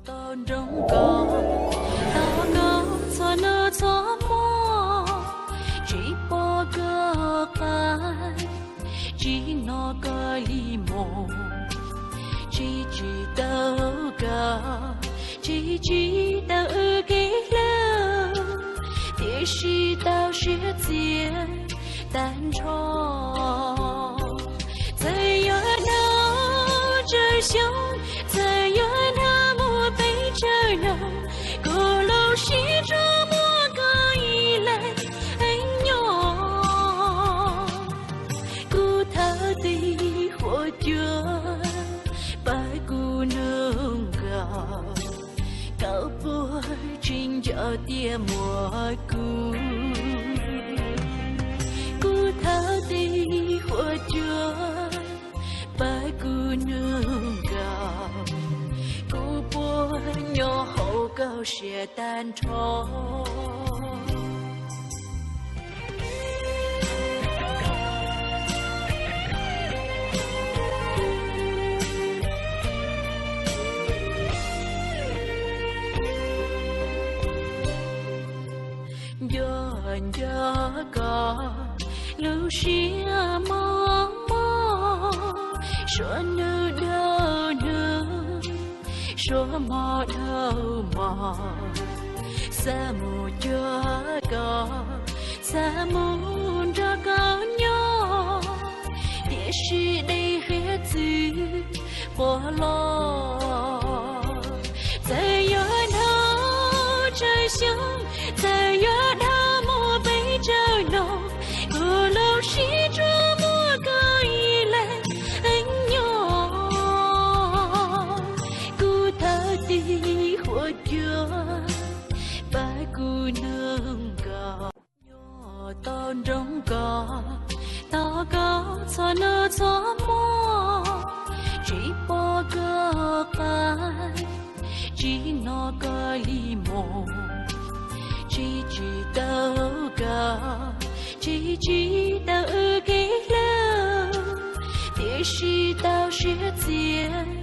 Tau nrog koj, tau koj txhua hnub txhua hmo, tsis pom koj qab, tsis hnov koj li mus, tsis tsis tau koj, tsis tsis tau wb kev hlub, tiam sis tau siab txias tag nrho. Txawm yuav dhau tsawg xyoo, txawm yuav dhau muaj pes tsawg no, kuv lub siab tsuas muaj koj ib leeg nyob. Kuv thov tig huam cua pab kuv nug nkaus, koj puas tseem nco tias muaj kuv. Kuv thov tig huam cua pab kuv nug nkaus, kuv puas nyob hauv koj siab tag nrho. Nco nco koj lub siab mos mos, suav hnub dhau hnub, suav hmo dhau hmo, xav mus cuag koj, xav mus nrog koj nyob, tiam sis dej hiav txwv quaj los. Txawm yuav dhau tsawg xyoo, txawm yuav dhau muaj pes tsawg no, kuv lub siab tsuas muaj koj ib leeg nyob. Kuv thov tig huam cua pab kuv nug nkaus, nyob tau nrog koj, tau koj txhua hnub txhua hmo, tsis pom koj qab, tsis hnov koj li mus, tsis tsis tau koj, tsis tsis tau wb kev hlub, tiam sis tau siab txias